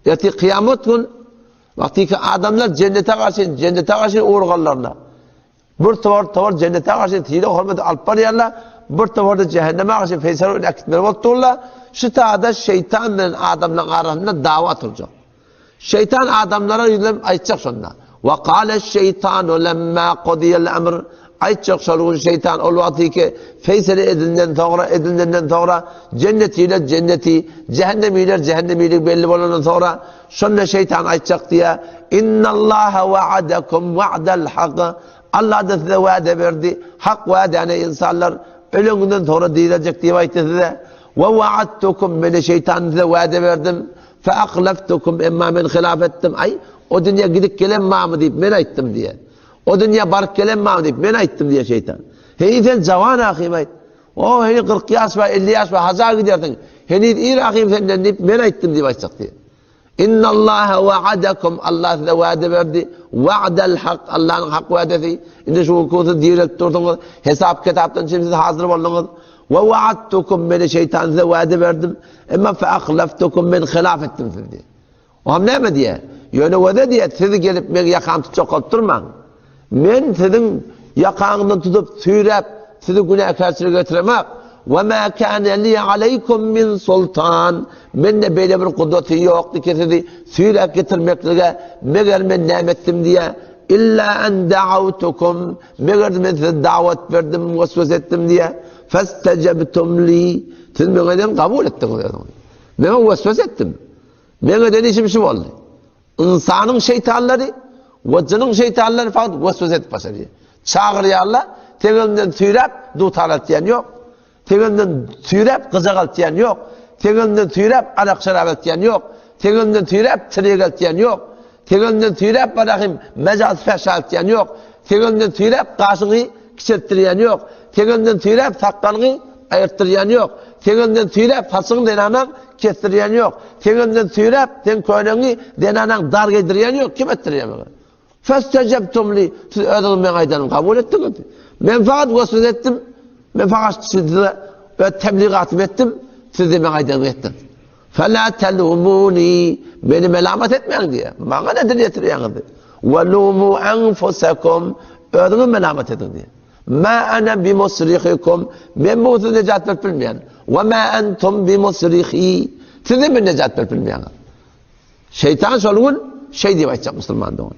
Ertir kyýamat gün wagtyky adamlar jennete garşy, jennete garşy ugrugalaryna bir towar towar jennete garşy sylag hormat alyp barýarlar, bir towar da cehenneme garşy feýsal bilen äkitmeli bolup durlar. Şu taýda şeýtan bilen adamlaryň arasynda dawa turjak. Şeýtan adamlara ýüzlenip aýtjak şonda. Wa qala şeýtanu lemma qudiyal amr Aýtjak şol gün şeýtan ol wagtyky feýsele edilenden soňra edilenden soňra jennetiler jenneti, jähennemiler jähennemiligi belli bolandan soňra şonda şeýtan aýtjak diýä Innallaha wa'adakum wa'dal hak Allah da size wada berdi hak wadany insanlar öleninden soňra direljek diýip aýtdy size we wa'adtukum meni şeýtan size wada berdim fe ahlaftukum emma men hilaf etdim aý o dünýä gidip gelen barmy diýip men aýtdym diýä O dünýä baryp gelen maňa diýip, men aýtdym diýýär şeýtan. Heniz sen jawan ahym aýt. O, heniz 40 ýaş bar, 50 ýaş bar, haja gidersiň. Heniz ir ahym senden diýip, men aýtdym diýip aýtjak diýýär. Innallaha wa'adakum Allah size wada berdi. Wa'dal hak Allah'yň hak wadasy. Indi şu gün siz direlip durduňyz. Hesap kitapdan şimdi siz hazır bolduňyz. Ve wa'adtukum meni şeytan size wada berdim. Emma fe ahlaftukum men hilaf ettim sizi diýýär. Oňam näme diýýär? Ýöne wede diýýär, siz gelip meň ýakamy tutjak bolup durmaň. Men siziň ýakaňyzdan tutup, süýräp, sizi günäkärçilige getiremok. Ve ma kana li aleykum min sultan. Mende beýle bir gudraty ýokdy ki sizi süýräp getirmeklige, meger men näme etdim diýýär. Illa en da'awtukum. Meger men size dawat berdim, waswas etdim diýýär. Festejebtum li. Siz meňe den kabul etdiňiz. Men waswas etdim. Meň eden işim şu boldy. Ynsanyň şeýtanlary we jynyň şeýtanlary fakat weswese edip başarýar. Çagyrýarlar, teňinden süýräp dutar atýan ýok. Teňinden süýräp gyjak atýan ýok. Teňinden süýräp arak şarap atýan ýok. Teňinden süýräp çyrek atýan ýok. Teňinden süýräp barahym mejaz fähşa atýan ýok. Teňinden süýräp gaşyňy kiçeltdirýän ýok. Teňinden süýräp sakgalyňy aýyrtdyrýan ýok. Teňinden süýräp saçyňy zenanaň Kesdirýän ýok. Seň öňünden süýräp, seň köýnegiňi zenanaň dar geýdirýän ýok. Kim etdirýär muny? Festejebtum li, siz özüňiz meň aýdanymy kabul etdiňiz. Men fakat waswasa etdim. Men fakat size öz tebligatymy etdim. Siz de meň aýdanymy etdiňiz. Fela telumuni, meni melamat etmäň diýýär. Maňa ne dil ýetirýäňiz? Ve lumu enfusakum, özüňizi melamat ediň diýýär. Ma ana bimusrihikum, men bu size nejat berip bilmeýän. We ma entum bimusrihi, siz hem men nejat berip bilmeýäňiz. Şeytan şol gün şey diýip aýtjak musulman dogan.